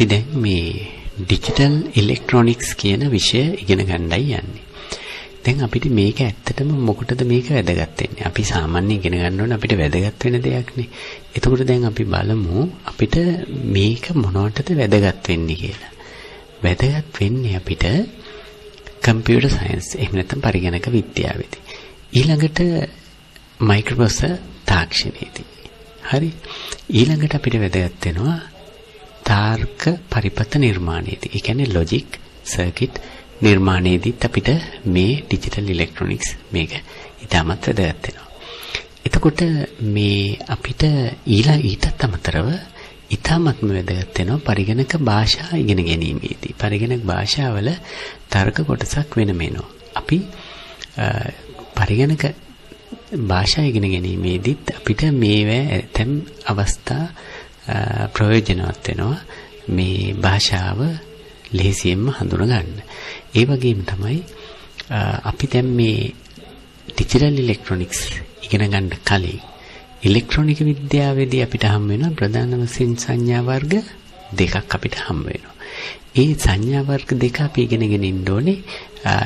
අපි දැන් මේ ඩිජිටල් ඉලෙක්ට්‍රොනික්ස් කියන විෂය ඉගෙන ගන්නයි යන්නේ. දැන් අපිට මේක ඇත්තටම මොකටද මේක වැදගත් වෙන්නේ? අපි සාමාන්‍යයෙන් ඉගෙන ගන්න ඕනේ අපිට වැදගත් වෙන දෙයක්නේ. එතකොට දැන් අපි බලමු අපිට මේක මොනවටද වැදගත් වෙන්නේ කියලා. වැදගත් වෙන්නේ අපිට කම්පියුටර් සයන්ස් එහෙම නැත්නම් පරිගණක විද්‍යාවේදී. ඊළඟට මයික්‍රොප්‍රොසෙසර් තාක්ෂණයේදී. හරි. ඊළඟට අපිට වැදගත් වෙනවා තාර්ක පරිපථ නිර්මාණයේදී. ඒ කියන්නේ ලොජික් සර්කිට් නිර්මාණයේදීත් අපිට මේ ඩිජිටල් ඉලෙක්ට්‍රොනික්ස් මේක ඉතාමත් වැදගත් වෙනවා. එතකොට මේ අපිට ඊටත් අමතරව ඉතාමත්ම වැදගත් වෙනවා පරිගණක භාෂා ඉගෙන ගැනීමේදී. පරිගණක භාෂාවල තර්ක කොටසක් වෙනම එනවා. අපි පරිගණක භාෂා ඉගෙන ගැනීමේදීත් අපිට මේවා ඇතැම් අවස්ථා ප්‍රයෝජනවත් වෙනවා මේ භාෂාව ලෙහෙසියෙන්ම හඳුන ගන්න. ඒ වගේම තමයි අපි දැන් මේ ඩිජිටල් ඉලෙක්ට්‍රොනික්ස් ඉගෙන ගන්න කලින් ඉලෙක්ට්‍රොනික විද්‍යාවේදී අපිට හම් වෙනවා ප්‍රධාන වශයෙන් සංඥා වර්ග දෙකක් අපිට හම් වෙනවා. ඒ සංඥා වර්ග දෙක අපි ඉගෙනගෙන ඉන්න ඕනේ.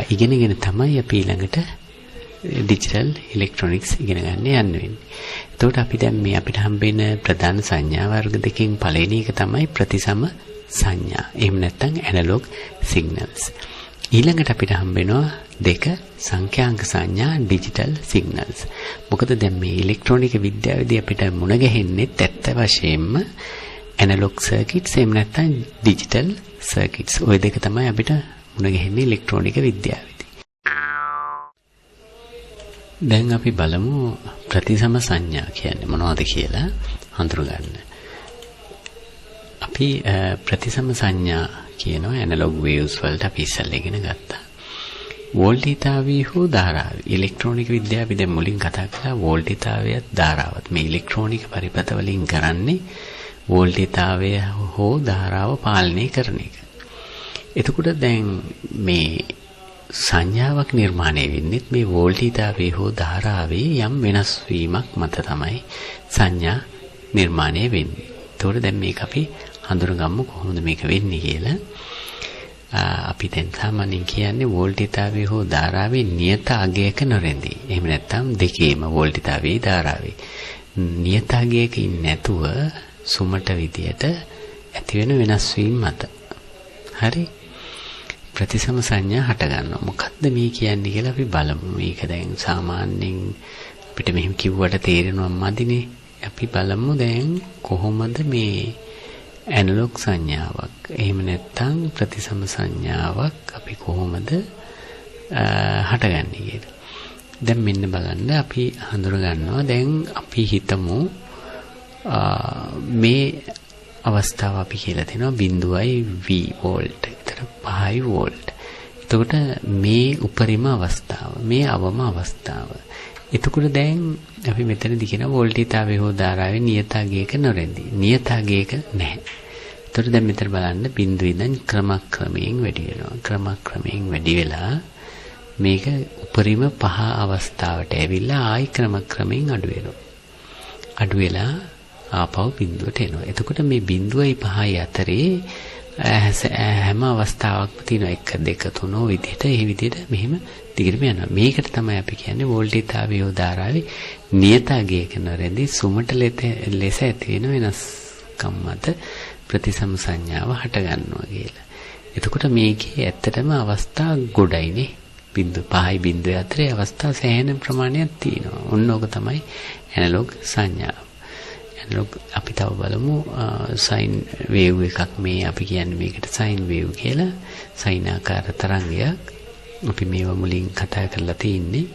ඉගෙනගෙන තමයි අපි ඊළඟට ඩිජිටල් ඉලෙක්ට්‍රොනික්ස් ඉගෙන ගන්න යන්න වෙන්නේ. එතකොට අපි දැන් මේ අපිට හම්බෙන ප්‍රධාන සංඥා වර්ග දෙකෙන් පළවෙනි එක තමයි ප්‍රතිසම සංඥා. එහෙම නැත්නම් ඇනලොග් සිග්නල්ස්. ඊළඟට අපිට හම්බෙනවා දෙක සංඛ්‍යාංක සංඥා ඩිජිටල් සිග්නල්ස්. මොකද දැන් මේ ඉලෙක්ට්‍රොනික විද්‍යාවේදී අපිට මුණ ගැහෙන්නේත් ඇත්ත වශයෙන්ම ඇනලොග් සර්කිට්ස් එහෙම නැත්නම් ඩිජිටල් සර්කිට්ස්. ඔය දෙක තමයි අපිට මුණ ගැහෙන්නේ ඉලෙක්ට්‍රොනික විද්‍යාවේදී. දැන් අපි බලමු ප්‍රතිසම සංඥා කියන්නේ මොනවද කියලා හඳුනගන්න. අපි ප්‍රතිසම සංඥා කියනවා ඇනලොග් වේව්ස් වලට අපි ඉස්සෙල්ලා ඉගෙන ගත්තා. වෝල්ටීතාවය හෝ ධාරාව. ඉලෙක්ට්‍රොනික විද්‍යාව අපි දැන් මුලින් කතා කළා වෝල්ටීතාවයත් ධාරාවත්. මේ ඉලෙක්ට්‍රොනික පරිපථ වලින් කරන්නේ වෝල්ටීතාවය හෝ ධාරාව පාලනය කරන එක. එතකොට දැන් මේ සංඥාවක් නිර්මාණය වෙන්නේ මේ වෝල්ටීතාවයේ හෝ ධාරාවේ යම් වෙනස් වීමක් මත තමයි සංඥා නිර්මාණය වෙන්නේ. එතකොට දැන් මේක අපි හඳුනගමු කොහොමද මේක වෙන්නේ කියලා. අපි දැන් සාමාන්‍යයෙන් කියන්නේ වෝල්ටීතාවයේ හෝ ධාරාවේ නියත අගයක නොරැඳී. එහෙම නැත්නම් දෙකේම වෝල්ටීතාවයේ ධාරාවේ නියත අගයක ඉන්නේ නැතුව සුමට විදියට ඇති වෙන වෙනස් වීම මත. හරි. ප්‍රතිසම සංඥා හට ගන්නවා. මොකද්ද මේ කියන්නේ කියලා අපි බලමු. මේක දැන් සාමාන්‍යයෙන් අපිට මෙහෙම කිව්වට තේරෙනවා මදිනේ. අපි බලමු දැන් කොහොමද මේ ඇනලොග් සංඥාවක් එහෙම නැත්නම් ප්‍රතිසම සංඥාවක් අපි කොහොමද හටගන්නේ කියලා. දැන් මෙන්න බලන්න අපි හඳුන ගන්නවා. දැන් අපි හිතමු මේ අවස්ථාව අපි කියලා දෙනවා 0.V වෝල්ට්. ඒතර 5 වෝල්ට්. එතකොට මේ උපරිම අවස්ථාව, මේ අවම අවස්ථාව. එතකොට දැන් අපි මෙතනදී කියන වෝල්ටීතාවයේ හෝ ධාරාවේ නියත අගයක නොරැඳී. නියත අගයක නැහැ. එතකොට දැන් මෙතන බලන්න බිඳුව ඉඳන් ක්‍රමක්‍රමයෙන් වැඩි වෙනවා. ක්‍රමක්‍රමයෙන් වැඩි වෙලා මේක උපරිම 5 අවස්ථාවට ඇවිල්ලා ආයි ක්‍රමක්‍රමයෙන් අඩු වෙනවා. අඩු වෙලා ආපහු බිඳුවට එනවා. එතකොට මේ බිඳුවයි 5යි අතරේ හැම අවස්ථාවක්ම තියෙනවා 1 2 3 විදිහට. ඒ විදිහට මෙහෙම දිගටම යනවා. මේකට තමයි අපි කියන්නේ වෝල්ටීතාවයේ හෝ ධාරාවේ නියත අගයක නොරැඳී සුමට ලෙස ඇති වෙන වෙනස්කම් මත ප්‍රතිසම සංඥාව හට ගන්නවා කියලා. එතකොට මේකේ ඇත්තටම අවස්ථා ගොඩයිනේ. 5යි බිඳුවයි අතරේ අවස්ථා සෑහෙන ප්‍රමාණයක් තියෙනවා. ඔන්න ඕක තමයි ඇනලොග් සංඥාව. ඇනලොග් අපි තව බලමු සයින් වේව් එකක්. මේ අපි කියන්නේ මේකට සයින් වේව් කියලා. සයින් ආකාර තරංගයක්. අපි මේවා මුලින් කතා කරලා තියෙන්නේ.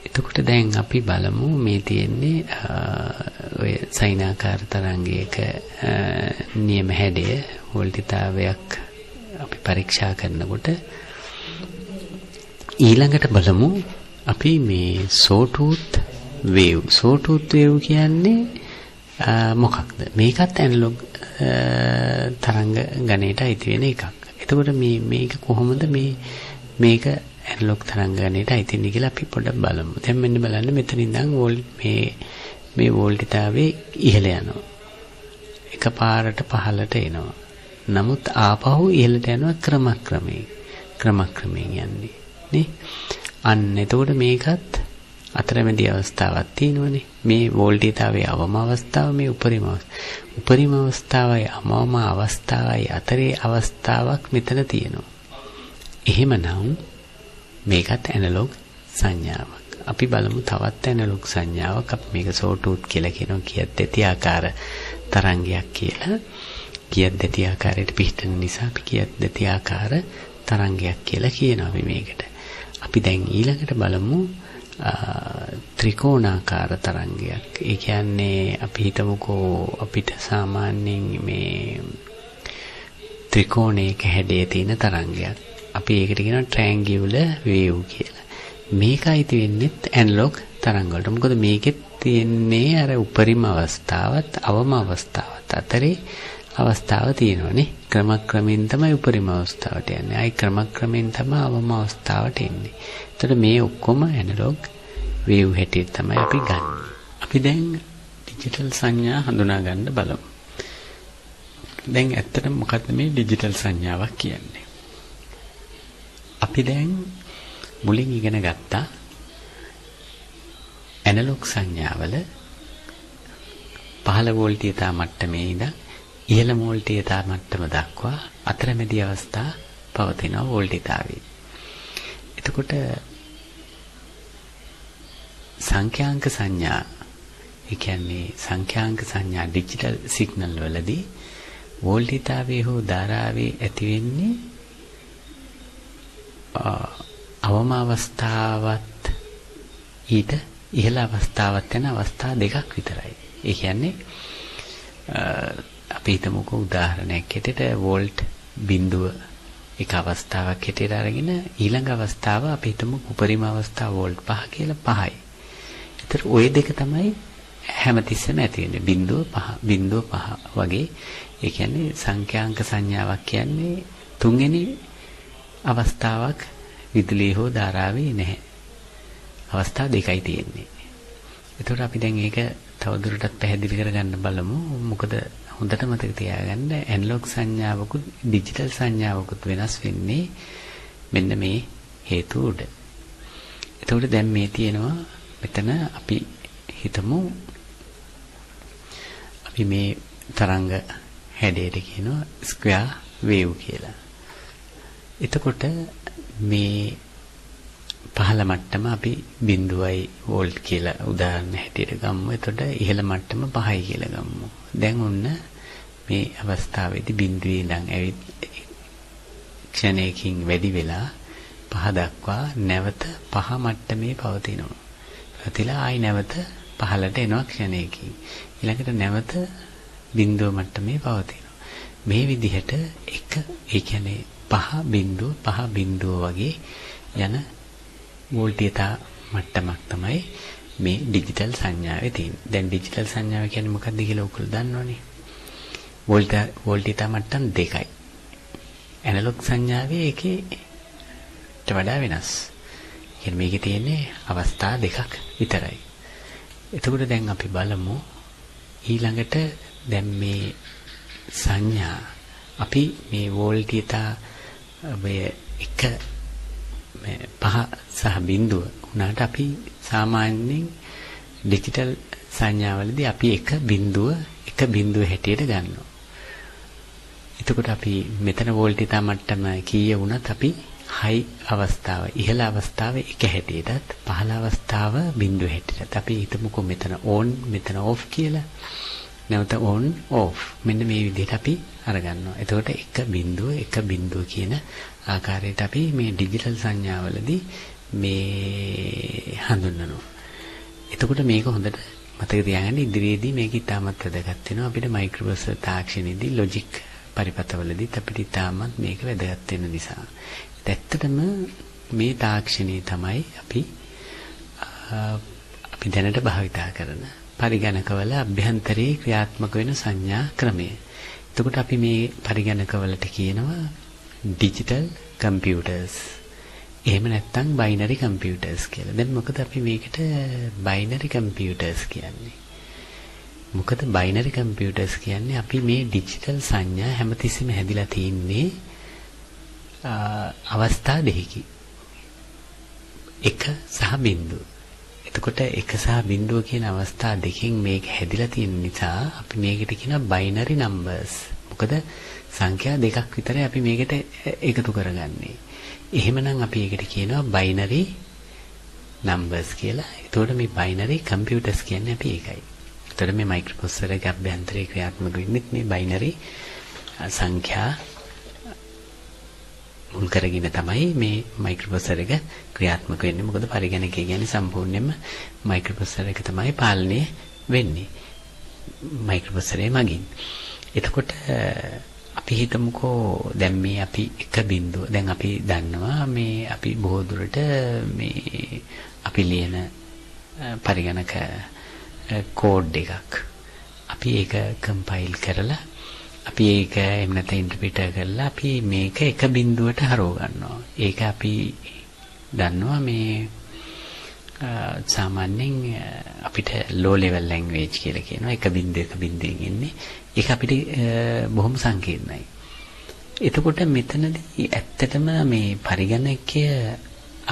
එතකොට දැන් අපි බලමු මේ තියෙන්නේ ඔය සයින් ආකාර තරංගයක නියම හැඩය වෝල්ටීතාවයක් අපි පරීක්ෂා කරනකොට ඊළඟට බලමු අපි මේ සෝටූත් වේව්. සෝටූත් වේව් කියන්නේ මොකක්ද? මේකත් ඇනලොග් තරංග ගණයට අයිති වෙන එකක්. එතකොට මේ මේක කොහොමද මේක ඇනලොග් තරංග ගණයට අයිති වෙන්නේ කියලා අපි පොඩ්ඩක් බලමු. දැන් මෙන්න බලන්න මෙතන ඉඳන් මේ වෝල්ටීතාවයේ ඉහළ යනවා. එකපාරට පහළට එනවා. නමුත් ආපහු ඉහළට යනවා ක්‍රමක්‍රමයෙන්. ක්‍රමක්‍රමයෙන් යන්නේ නේ. අන්න එතකොට මේකත් අතරමැදි අවස්ථාවක් තියෙනවනේ. මේ වෝල්ටීයතාවයේ අවම අවස්ථාව මේ උපරිම අවස්ථාව. උපරිම අවස්ථාවයි අවම අවස්ථාවයි අතරේ අවස්ථාවක් මෙතන තියෙනවා. එහෙමනම් මේකත් ඇනලොග් සංඥාවක්. අපි බලමු තවත් ඇනලොග් සංඥාවක්. අපි මේක සෝටූත් කියලා කියනවා. කියත් දැති ආකාර තරංගයක් කියලා. කියත් දැති ආකාරයට පිහිටන නිසා අපි කියත් දැති ආකාර තරංගයක් කියලා කියනවා අපි මේකට. අපි දැන් ඊළඟට බලමු ත්‍රිකෝණාකාර තරංගයක්. ඒ කියන්නේ අපි හිතමුකෝ අපිට සාමාන්‍යයෙන් මේ ත්‍රිකෝණයක හැඩය තියෙන තරංගයක්. අපි ඒකට කියනවා ට්‍රයැන්ගියුලර් වේව් කියලා. මේක අයිති වෙන්නේත් ඇනලොග් තරංග වලට. මොකද මේකෙත් තියෙන්නේ අර උපරිම අවස්ථාවත් අවම අවස්ථාවත් අතරේ අවස්ථාව තියෙනවනේ. ක්‍රමක්‍රමයෙන් තමයි උපරිම අවස්ථාවට යන්නේ. ආයි ක්‍රමක්‍රමයෙන් තමයි අවම අවස්ථාවට එන්නේ. එතකොට මේ ඔක්කොම ඇනලොග් වේව් හැටියට තමයි අපි ගන්නෙ. අපි දැන් ඩිජිටල් සංඥා හඳුනා ගන්න බලමු. දැන් ඇත්තටම මොකද්ද මේ ඩිජිටල් සංඥාවක් කියන්නේ? අපි දැන් මුලින් ඉගෙන ගත්තා ඇනලොග් සංඥාවල පහළ වෝල්ටීයතා මට්ටමේ ඉඳන් ඉහළ වෝල්ටීයතා මට්ටම දක්වා අතරමැදි අවස්ථා පවතිනවා වෝල්ටීයතාවේ. එතකොට සංඛ්‍යාංක සංඥා, ඒ කියන්නේ සංඛ්‍යාංක සංඥා ඩිජිටල් සිග්නල් වලදී වෝල්ටීයතාවේ හෝ ධාරාවේ ඇති වෙන්නේ අවම අවස්ථාවත් ඊට ඉහළ අවස්ථාවත් යන අවස්ථා දෙකක් විතරයි. ඒ කියන්නේ අපි හිතමුකෝ උදාහරණයක් හැටියට වෝල්ට් බිඳුව එක අවස්ථාවක් හැටියට අරගෙන ඊළඟ අවස්ථාව අපි හිතමු උපරිම අවස්ථාව වෝල්ට් 5 කියලා 5යි. ඒතර ඔය දෙක තමයි හැමතිස්සෙම ඇති වෙන්නේ. බිඳුව 5 බිඳුව 5 වගේ. ඒ කියන්නේ සංඛ්‍යාංක සංඥාවක් කියන්නේ තුන්වෙනි අවස්ථාවක් විදුලිය හෝ ධාරාවේ නැහැ. අවස්ථා දෙකයි තියෙන්නේ. එතකොට අපි දැන් ඒක තවදුරටත් පැහැදිලි කරගන්න බලමු. මොකද හොඳට මතක තියාගන්න ඇනලොග් සංඥාවකුත් ඩිජිටල් සංඥාවකුත් වෙනස් වෙන්නේ මෙන්න මේ හේතු උඩ. එතකොට දැන් මේ තියෙනවා මෙතන අපි හිතමු අපි මේ තරංග හැඩයට කියනවා ස්ක්වයර් වේව් කියලා. එතකොට මේ පහළ මට්ටම අපි 0.0 වෝල්ට් කියලා උදාහරණ හැටියට ගමු. එතකොට ඉහළ මට්ටම 5යි කියලා ගමු. දැන් ඔන්න මේ අවස්ථාවේදී බිඳුවේ ඉඳන් ඇවිත් ක්ෂණයකින් වැඩි වෙලා 5 දක්වා නැවත 5 මට්ටමේ පවතිනවා. පැවතිලා ආයි නැවත පහළට එනවා ක්ෂණයකින්. ඊළඟට නැවත බිඳුව මට්ටමේ පවතිනවා. මේ විදිහට එක ඒ කියන්නේ 5 බිඳුව 5 බිඳුව වගේ යන වෝල්ටීයතා මට්ටමක් තමයි මේ ඩිජිටල් සංඥාවේ තියෙන්නේ. දැන් ඩිජිටල් සංඥාව කියන්නේ මොකක්ද කියලා ඔයගොල්ලෝ දන්නවනේ. වෝල්ටීයතා මට්ටම් දෙකයි. ඇනලොග් සංඥාවේ ඒකේ ට වඩා වෙනස්. ඒ කියන්නේ මේකේ තියෙන්නේ අවස්ථා දෙකක් විතරයි. එතකොට දැන් අපි බලමු ඊළඟට දැන් මේ සංඥා අපි මේ වෝල්ටීයතා මේ එක මේ 5 සහ බිඳුව වුණාට අපි සාමාන්‍යයෙන් ඩිජිටල් සංඥාවලදී අපි එක බිඳුව එක බිඳුව හැටියට ගන්නවා. එතකොට අපි මෙතන වෝල්ටීයතා මට්ටම කීය වුණත් අපි හයි අවස්ථාව ඉහළ අවස්ථාව එක හැටියටත් පහළ අවස්ථාව බිඳුව හැටියටත් අපි හිතමුකෝ මෙතන ඕන් මෙතන ඕෆ් කියලා. නැවත ඕන් ඕෆ් මෙන්න මේ විදිහට අපි අරගන්නවා. එතකොට එක බිඳුව එක බිඳුව කියන ආකාරයට අපි මේ ඩිජිටල් සංඥාවලදී මේ හඳුන්වනවා. එතකොට මේක හොඳට මතක තියාගන්න ඉදිරියේදී මේක ඉතාමත් වැදගත් වෙනවා. අපිට මයික්‍රෝප්‍රොසෙසර් තාක්ෂණයේදී ලොජික් පරිපථවලදීත් අපිට ඉතාමත් මේක වැදගත් වෙන නිසා. ඇත්තටම මේ තාක්ෂණය තමයි අපි අපි දැනට භාවිතා කරන පරිගණකවල අභ්‍යන්තරයේ ක්‍රියාත්මක වෙන සංඥා ක්‍රමය. එතකොට අපි මේ පරිගණකවලට කියනවා ඩිජිටල් කම්පියුටර්ස්. එහෙම නැත්නම් බයිනරි කම්පියුටර්ස් කියලා. දැන් මොකද අපි මේකට බයිනරි කම්පියුටර්ස් කියන්නේ? මොකද බයිනරි කම්පියුටර්ස් කියන්නේ අපි මේ ඩිජිටල් සංඥා හැමතිස්සෙම හැදිලා තින්නේ අවස්ථා දෙකකින්. 1 සහ බිංදුව. එතකොට 1 සහ බිංදුව කියන අවස්ථා දෙකෙන් මේක හැදිලා තියෙන නිසා අපි මේකට කියනවා බයිනරි නම්බර්ස්. මොකද සංඛ්‍යා දෙකක් විතරයි අපි මේකට එකතු කරගන්නේ. එහෙමනම් අපි ඒකට කියනවා බයිනරි නම්බර්ස් කියලා. එතකොට මේ බයිනරි කම්පියුටර්ස් කියන්නේ අපි ඒකයි. එතකොට මේ මයික්‍රෝප්‍රොසෙසර් එක අභ්‍යන්තරයේ ක්‍රියාත්මක වෙන්නේ මේ බයිනරි සංඛ්‍යා මුල් කරගෙන තමයි මේ මයික්‍රෝප්‍රොසෙසර් එක ක්‍රියාත්මක වෙන්නේ. මොකද පරිගණකය කියන්නේ සම්පූර්ණයෙන්ම මයික්‍රෝප්‍රොසෙසර් එක තමයි පාලනය වෙන්නේ මයික්‍රෝප්‍රොසෙසරේ මගින්. එතකොට අපි හිතමුකෝ දැන් මේ අපි එක බිඳුව, දැන් අපි දන්නවා මේ අපි බොහෝ දුරට මේ අපි ලියන පරිගණක කෝඩ් එකක් අපි ඒක කම්පයිල් කරලා අපි ඒක එහෙම නැත්නම් ඉන්ටර්ප්‍රිටර් කරලා අපි මේක එක බිඳුවට හරව ගන්නවා. ඒක අපි දන්නවා මේ සාමාන්‍යයෙන් අපිට ලෝ ලෙවල් ලැන්ග්වේජ් කියලා කියනවා. එක බිඳුව එක බිඳුවෙන් එන්නේ. ඒක අපිට බොහොම සංකීර්ණයි. එතකොට මෙතනදී ඇත්තටම මේ පරිගණකය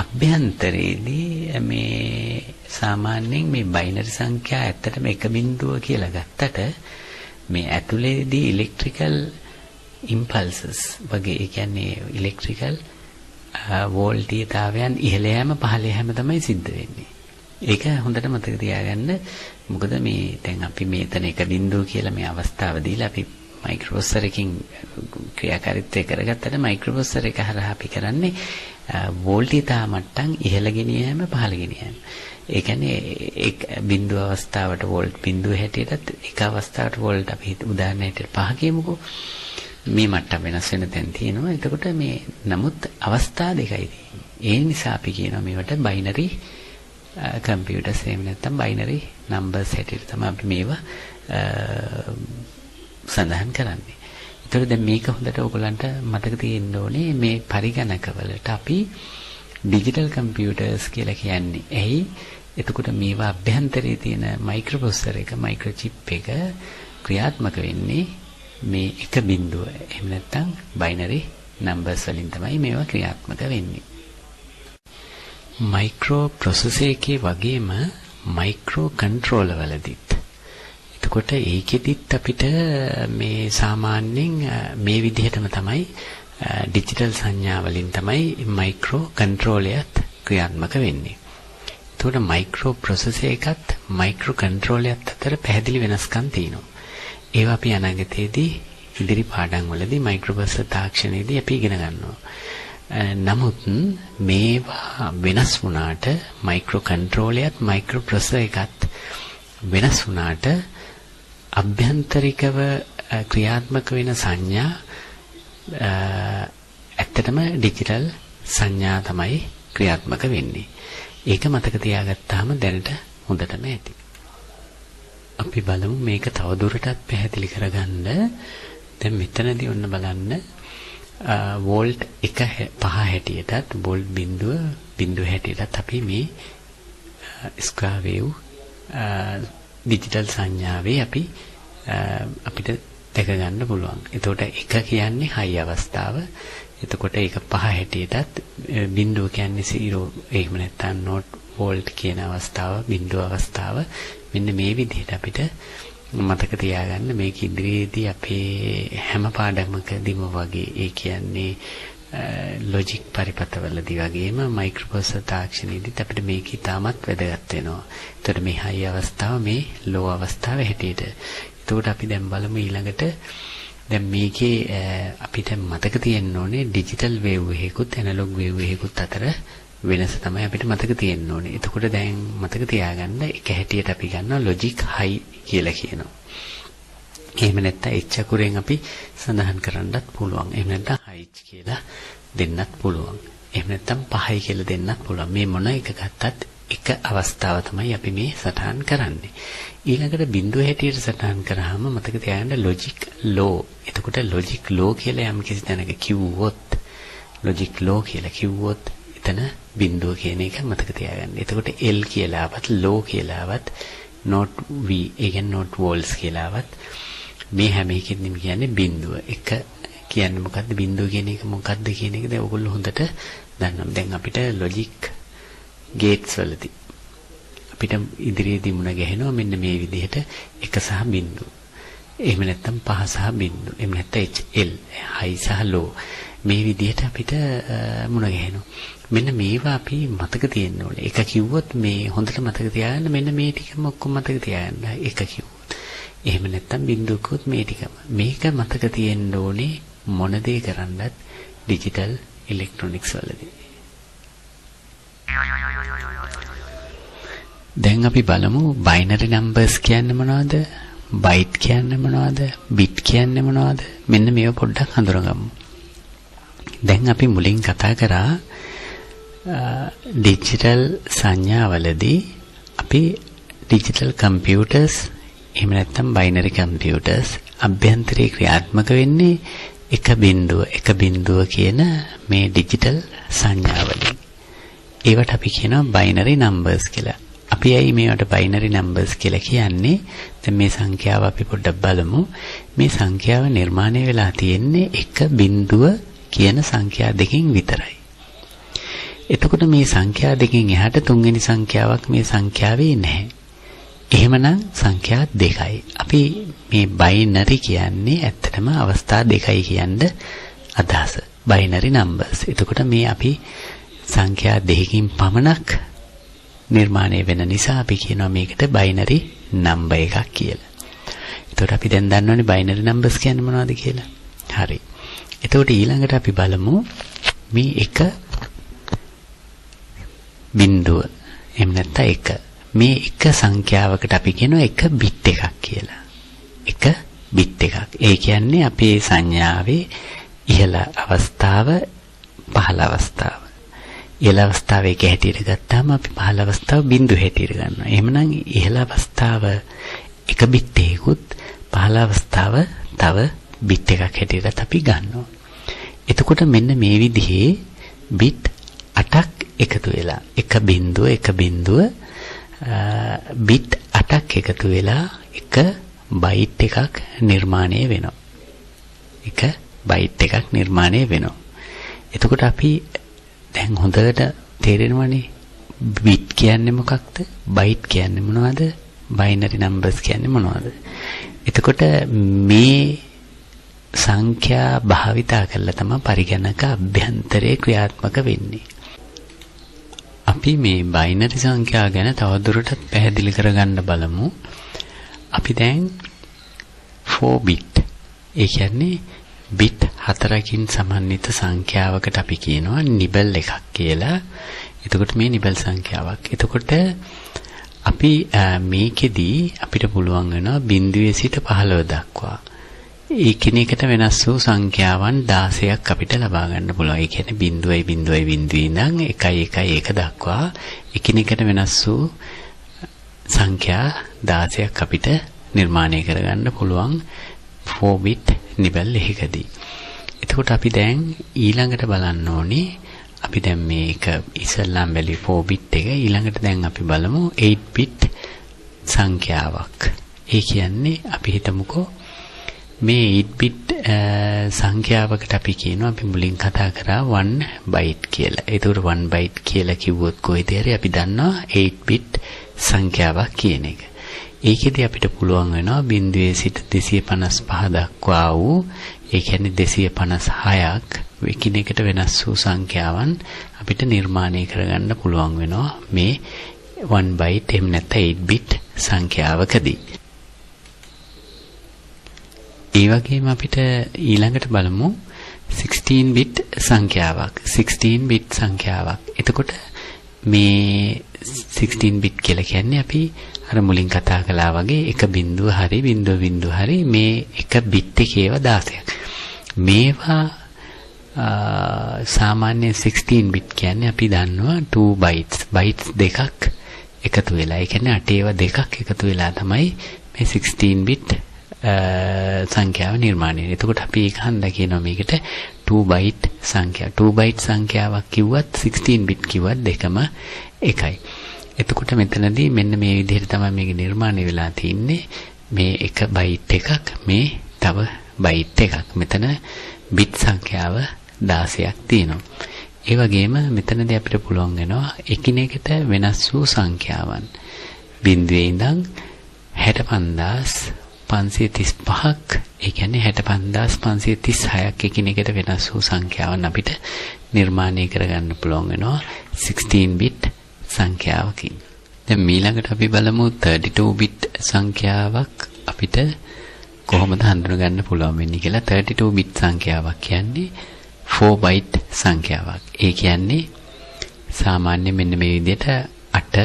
අභ්‍යන්තරයේදී මේ සාමාන්‍යයෙන් මේ බයිනරි සංඛ්‍යා ඇත්තටම එක බිඳුව කියලා ගත්තට මේ ඇතුලේදී ඉලෙක්ට්‍රිකල් ඉම්පල්සස් වගේ, ඒ කියන්නේ ඉලෙක්ට්‍රිකල් වෝල්ටීයතාවයන් ඉහළ යෑම පහළ යෑම තමයි සිද්ධ වෙන්නේ. ඒක හොඳට මතක තියාගන්න. මොකද මේ දැන් අපි මෙතන එක බිඳුව කියලා මේ අවස්ථාව දීලා අපි මයික්‍රෝප්‍රොසෙසර් එකකින් ක්‍රියාකාරීත්වය කරගත්තට මයික්‍රෝප්‍රොසෙසර් එක හරහා අපි කරන්නේ වෝල්ටීයතා මට්ටම් ඉහළ ගෙන යෑම පහළ ගෙන යෑම. ඒ කියන්නේ එක් බිඳුව අවස්ථාවට වෝල්ට් බිඳුව හැටියටත් එක අවස්ථාවට වෝල්ට් අපි උදාහරණ හැටියට පහ කියමුකෝ. මේ මට්ටම් වෙනස් වෙන තැන් තියෙනවා. එතකොට මේ නමුත් අවස්ථා දෙකයි තියෙන්නේ. ඒ නිසා අපි කියනවා මේවට බයිනරි කම්පියුටර්ස් එහෙම නැත්නම් බයිනරි නම්බර්ස් හැටියට තමයි අපි මේවා සඳහන් කරන්නේ. ඒතකොට දැන් මේක හොඳට ඔයගොල්ලන්ට මතක තියෙන්න ඕනේ මේ පරිගණකවලට අපි ඩිජිටල් කම්පියුටර්ස් කියලා කියන්නේ. ඇයි? එතකොට මේවා අභ්‍යන්තරයේ තියෙන මයික්‍රෝප්‍රොසෙසර් එක, මයික්‍රෝචිප් එක ක්‍රියාත්මක වෙන්නේ මේ එක බිඳුව. එහෙම නැත්නම් බයිනරි නම්බර්ස් වලින් තමයි මේවා ක්‍රියාත්මක වෙන්නේ. මයික්‍රෝ ප්‍රොසෙසර් එකේ වගේම මයික්‍රෝ කන්ට්‍රෝලර් වලදීත් එතකොට ඒකෙදිත් අපිට මේ සාමාන්‍යයෙන් මේ විදිහටම තමයි ඩිජිටල් සංඥා වලින් තමයි මයික්‍රෝ කන්ට්‍රෝලරයත් ක්‍රියාත්මක වෙන්නේ. එතකොට මයික්‍රෝ ප්‍රොසෙසර් එකත් මයික්‍රෝ කන්ට්‍රෝලරයත් අතර පැහැදිලි වෙනස්කම් තියෙනවා. ඒවා අපි අනාගතයේදී ඉදිරි පාඩම් වලදී මයික්‍රෝප්‍රොසෙසර් තාක්ෂණයේදී අපි ඉගෙන ගන්නවා. නමුත් මේවා වෙනස් වුණාට මයික්‍රෝ කන්ට්‍රෝලරයත් මයික්‍රෝ ප්‍රොසෙසර් එකත් වෙනස් වුණාට අභ්‍යන්තරිකව ක්‍රියාත්මක වෙන සංඥා ඇත්තටම ඩිජිටල් සංඥා තමයි ක්‍රියාත්මක වෙන්නේ. ඒක මතක තියාගත්තාම දැනට හොඳටම ඇති. අපි බලමු මේක තවදුරටත් පැහැදිලි කරගන්න. දැන් මෙතනදී ඔන්න බලන්න වෝල්ට් 1 5 හැටියටත් වෝල්ට් බිඳුව බිඳුව හැටියටත් අපි මේ ස්ක්වයර් වේව් ඩිජිටල් සංඥාවේ අපි අපිට දැක ගන්න පුළුවන්. එතකොට 1 කියන්නේ හයි අවස්ථාව. එතකොට ඒක 5 හැටියටත් බිඳුව කියන්නේ 0 එහෙම නැත්නම් not volt කියන අවස්ථාව, බිඳුව අවස්ථාව. මෙන්න මේ විදිහට අපිට මතක තියාගන්න මේක ඉදිරියේදී අපේ හැම පාඩමකදීම වගේ, ඒ කියන්නේ ලොජික් පරිපථවලදී වගේම මයික්‍රෝප්‍රොසෙසර් තාක්ෂණයේදීත් අපිට මේක ඉතාමත් වැදගත් වෙනවා. එතකොට මේ හයි අවස්ථාව මේ ලෝ අවස්ථාව හැටියට. එතකොට අපි දැන් බලමු ඊළඟට දැන් මේකේ අපිට මතක තියෙන්න ඕනේ ඩිජිටල් වේව් එකකුත් ඇනලොග් වේව් එකකුත් අතර වෙනස තමයි අපිට මතක තියෙන්න ඕනේ. එතකොට දැන් මතක තියාගන්න එක හැටියට අපි ගන්නවා ලොජික් හයි කියලා කියනවා. එහෙම නැත්නම් H අකුරෙන් අපි සඳහන් කරන්නත් පුළුවන්. එහෙම නැත්නම් H කියලා දෙන්නත් පුළුවන්. එහෙම නැත්නම් 5යි කියලා දෙන්නත් පුළුවන්. මේ මොන එක ගත්තත් එක අවස්ථාව තමයි අපි මේ සටහන් කරන්නේ. ඊළඟට බිඳුව හැටියට සටහන් කරාම මතක තියාගන්න ලොජික් ලෝ. එතකොට ලොජික් ලෝ කියලා යම් කිසි තැනක කිව්වොත්, ලොජික් ලෝ කියලා කිව්වොත් එතන බිඳුව කියන එක මතක තියාගන්න. එතකොට L කියලාවත් ලෝ කියලාවත් not V, ඒ කියන්නේ not volts කියලාවත් මේ හැම එකකින්ම කියන්නේ බිඳුව. එක කියන්නේ මොකද්ද, බිඳුව කියන එක මොකද්ද කියන එක දැන් ඔයගොල්ලෝ හොඳට දන්නවා. දැන් අපිට ලොජික් ගේට්ස් වලදී අපිට ඉදිරියේදී මුණ ගැහෙනවා මෙන්න මේ විදිහට එක සහ බිඳුව. එහෙම නැත්නම් පහ සහ බිඳුව. එහෙම නැත්නම් HL, high සහ low. මේ විදිහට අපිට මුණ ගැහෙනවා. මෙන්න මේවා අපි මතක තියෙන්න ඕනේ. එක කිව්වොත් මේ හොඳට මතක තියාගන්න, මෙන්න මේ ටිකම ඔක්කොම මතක තියාගන්න. එක කිව්වොත්. එහෙම නැත්නම් බිඳුව කිව්වොත් මේ ටිකම. මේක මතක තියෙන්න ඕනේ මොන දේ කරන්නත් ඩිජිටල් ඉලෙක්ට්‍රොනික්ස් වලදී. දැන් අපි බලමු බයිනරි නම්බර්ස් කියන්නේ මොනවද? බයිට් කියන්නේ මොනවද? බිට් කියන්නේ මොනවද? මෙන්න මේවා පොඩ්ඩක් හඳුනගමු. දැන් අපි මුලින් කතා කරා ඩිජිටල් සංඥාවලදී අපි ඩිජිටල් කම්පියුටර්ස් එහෙම නැත්නම් බයිනරි කම්පියුටර්ස් අභ්‍යන්තරයේ ක්‍රියාත්මක වෙන්නේ එක බිඳුව එක බිඳුව කියන මේ ඩිජිටල් සංඥාවලින්. ඒවට අපි කියනවා බයිනරි නම්බර්ස් කියලා. අපි ඇයි මේවට බයිනරි නම්බර්ස් කියලා කියන්නේ? දැන් මේ සංඛ්‍යාව අපි පොඩ්ඩක් බලමු. මේ සංඛ්‍යාව නිර්මාණය වෙලා තියෙන්නේ එක බිඳුව කියන සංඛ්‍යා දෙකෙන් විතරයි. එතකොට මේ සංඛ්‍යා දෙකෙන් එහාට තුන්වෙනි සංඛ්‍යාවක් මේ සංඛ්‍යාවේ නැහැ. එහෙමනම් සංඛ්‍යා දෙකයි. අපි මේ බයිනරි කියන්නේ ඇත්තටම අවස්ථා දෙකයි කියන්න අදහස. Binary numbers. එතකොට මේ අපි සංඛ්‍යා දෙකකින් පමණක් නිර්මාණය වෙන නිසා අපි කියනවා මේකට බයිනරි නම්බර් එකක් කියලා. එතකොට අපි දැන් දන්නවනේ බයිනරි නම්බර්ස් කියන්නේ මොනවද කියලා. හරි. එතකොට ඊළඟට අපි බලමු මේ එක බිඳුව එහෙම නැත්නම් එක. මේ එක සංඛ්‍යාවකට අපි කියනවා එක බිට් එකක් කියලා. එක බිට් එකක්. ඒ කියන්නේ අපේ සංඥාවේ ඉහළ අවස්ථාව පහළ අවස්ථාව. ඉහළ අවස්ථාව එක හැටියට ගත්තාම අපි පහළ අවස්ථාව බිඳුව හැටියට ගන්නවා. එහෙමනම් ඉහළ අවස්ථාව එක බිට් එකකුත් පහළ අවස්ථාව තව බිට් එකක් හැටියටත් අපි ගන්නවා. එතකොට මෙන්න මේ විදිහේ බිට් 8ක් එකතු වෙලා එක බිඳුව එක බිඳුව බිට් 8ක් එකතු වෙලා එක බයිට් එකක් නිර්මාණය වෙනවා. එක බයිට් එකක් නිර්මාණය වෙනවා. එතකොට අපි දැන් හොඳට තේරෙනවනේ බිට් කියන්නේ මොකක්ද? බයිට් කියන්නේ මොනවද? බයිනරි නම්බර්ස් කියන්නේ මොනවද? එතකොට මේ සංඛ්‍යා භාවිතා කරලා තමයි පරිගණක අභ්‍යන්තරයේ ක්‍රියාත්මක වෙන්නේ. අපි මේ බයිනරි සංඛ්‍යා ගැන තවදුරටත් පැහැදිලි කරගන්න බලමු. අපි දැන් 4 බිට්, ඒ කියන්නේ බිට් 4කින් සමන්විත සංඛ්‍යාවකට අපි කියනවා නිබල් එකක් කියලා. එතකොට මේ නිබල් සංඛ්‍යාවක්. එතකොට අපි මේකෙදී අපිට පුළුවන් වෙනවා බිඳුවේ සිට 15 දක්වා එකිනෙකට වෙනස් වූ සංඛ්‍යාවන් 16ක් අපිට ලබා ගන්න පුළුවන්. ඒ කියන්නේ 0 0 0 ඉඳන් 1 1 1 දක්වා එකිනෙකට වෙනස් වූ සංඛ්‍යා 16ක් අපිට නිර්මාණය කරගන්න පුළුවන් 4 බිට් නිබල් එකකදී. එතකොට අපි දැන් ඊළඟට බලන්න ඕනේ, අපි දැන් මේක ඉස්සල්ලාම බැලුවේ 4 බිට් එක. ඊළඟට දැන් අපි බලමු 8 බිට් සංඛ්‍යාවක්. ඒ කියන්නේ අපි හිතමුකෝ මේ 8 බිට් සංඛ්‍යාවකට අපි කියනවා අපි මුලින් කතා කරා 1 බයිට් කියලා. ඒතකොට 1 බයිට් කියලා කිව්වොත් කොහෙද හරි අපි දන්නවා 8 බිට් සංඛ්‍යාවක් කියන එක. ඒකෙදි අපිට පුළුවන් වෙනවා බිඳුවේ සිට 255 දක්වා වූ, ඒ කියන්නේ 256ක් එකිනෙකට වෙනස් වූ සංඛ්‍යාවන් අපිට නිර්මාණය කරගන්න පුළුවන් වෙනවා මේ 1 බයිට් එහෙම නැත්නම් 8 බිට් සංඛ්‍යාවකදී. ඒ වගේම අපිට ඊළඟට බලමු 16 බිට් සංඛ්‍යාවක්. 16 බිට් සංඛ්‍යාවක්. එතකොට මේ 16 බිට් කියලා කියන්නේ අපි අර මුලින් කතා කළා වගේ එක බිඳුව හරි බිඳුව බිඳුව හරි මේ එක බිට් එකේ ඒවා 16ක්. මේවා සාමාන්‍ය 16 බිට් කියන්නේ අපි දන්නවා 2 බයිට්ස්, බයිට්ස් දෙකක් එකතු වෙලා. ඒ කියන්නේ අටේ ඒවා දෙකක් එකතු වෙලා තමයි මේ 16 බිට් සංඛ්‍යාව නිර්මාණය වෙන්නේ. එතකොට අපි ඒක හන්දා කියනවා මේකට 2 බයිට් සංඛ්‍යාව. 2 බයිට් සංඛ්‍යාවක් කිව්වත් 16 බිට් කිව්වත් දෙකම එකයි. එතකොට මෙතනදී මෙන්න මේ විදිහට තමයි මේක නිර්මාණය වෙලා තින්නේ. මේ එක බයිට් එකක්, මේ තව බයිට් එකක්. මෙතන බිට් සංඛ්‍යාව 16ක් තියෙනවා. ඒ වගේම මෙතනදී අපිට පුළුවන් වෙනවා එකිනෙකට වෙනස් වූ සංඛ්‍යාවන් බිඳුවේ ඉඳන් 65535ක්, ඒ කියන්නේ 65536ක් එකිනෙකට වෙනස් වූ සංඛ්‍යාවන් අපිට නිර්මාණය කරගන්න පුළුවන් වෙනවා 16 බිට් සංඛ්‍යාවකින්. දැන් ඊළඟට අපි බලමු 32 බිට් සංඛ්‍යාවක් අපිට කොහොමද හඳුනගන්න පුළුවන් වෙන්නේ කියලා. 32 බිට් සංඛ්‍යාවක් කියන්නේ 4 බයිට් සංඛ්‍යාවක්. ඒ කියන්නේ සාමාන්‍ය මෙන්න මේ විදිහට 8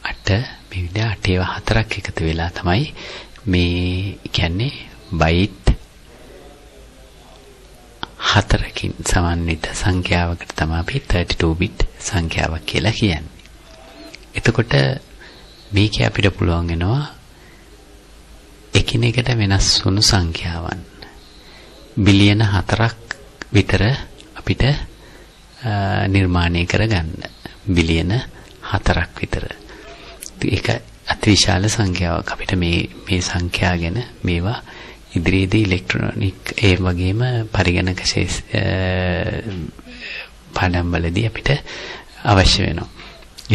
8 මේ විදිහට 8 ඒවා හතරක් එකතු වෙලා තමයි මේ කියන්නේ බයිට් හතරකින් සමන්විත සංඛ්‍යාවකට තමයි අපි 32 බිට් සංඛ්‍යාවක් කියලා කියන්නේ. එතකොට මේකේ අපිට පුළුවන් වෙනවා එකිනෙකට වෙනස් වුණු සංඛ්‍යාවන් බිලියන 4ක් විතර අපිට නිර්මාණය කරගන්න. බිලියන 4ක් විතර. ඒක අතිවිශාල සංඛ්‍යාවක්. අපිට මේ මේ සංඛ්‍යා ගැන මේවා ඉදිරියේදී ඉලෙක්ට්‍රොනික ඒ වගේම පරිගණක පාඩම් වලදී අපිට අවශ්‍ය වෙනවා.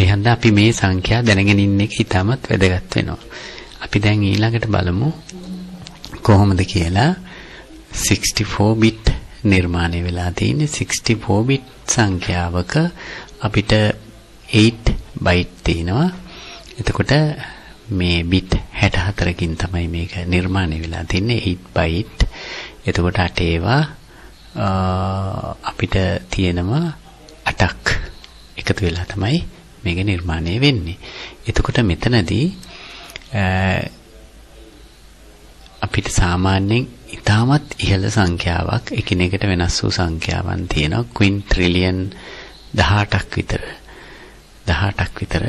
ඒ හන්දා අපි මේ සංඛ්‍යා දැනගෙන ඉන්න එක ඉතාමත් වැදගත් වෙනවා. අපි දැන් ඊළඟට බලමු කොහොමද කියලා 64 බිට් නිර්මාණය වෙලා තියෙන්නේ. 64 බිට් සංඛ්‍යාවක අපිට 8 බයිට් තියෙනවා. එතකොට මේ බිට් 64කින් තමයි මේක නිර්මාණය වෙලා තියෙන්නේ, 8 බයිට්. එතකොට 8 ඒවා අපිට තියෙනවා 8ක් එකතු වෙලා තමයි මේක නිර්මාණය වෙන්නේ. එතකොට මෙතනදී අපිට සාමාන්‍යයෙන් ඉතාමත් ඉහළ සංඛ්‍යාවක් එකිනෙකට වෙනස් වූ සංඛ්‍යාවන් තියෙනවා. ක්වින්ට්‍රිලියන් 18ක් විතර 18ක් විතර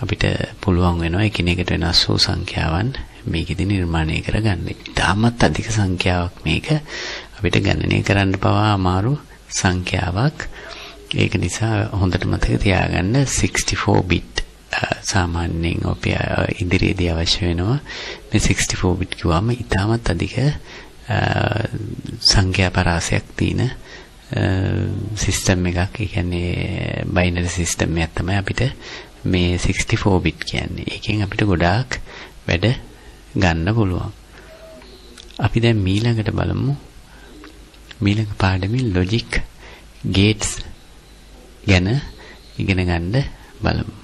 අපිට පුළුවන් වෙනවා එකිනෙකට වෙනස් වූ සංඛ්‍යාවන් මේකෙදි නිර්මාණය කරගන්න. ඉතාමත් අධික සංඛ්‍යාවක් මේක අපිට ගණනය කරන්න පවා අමාරු සංඛ්‍යාවක්. ඒක නිසා හොඳට මතක තියාගන්න 64 බිට් සාමාන්‍යයෙන් අපි ඉදිරියේදී අවශ්‍ය වෙනවා. මේ 64 බිට් කිව්වම ඉතාමත් අධික සංඛ්‍යා පරාසයක් තියෙන සිස්ටම් එකක්. ඒ කියන්නේ බයිනරි සිස්ටම් එකක් තමයි අපිට මේ 64 බිට් කියන්නේ. ඒකෙන් අපිට ගොඩාක් වැඩ ගන්න පුළුවන්. අපි දැන් මීළඟට බලමු. මීළඟ පාඩමේ ලොජික් ගේට්ස් ගැන ඉගෙන ගන්න බලමු.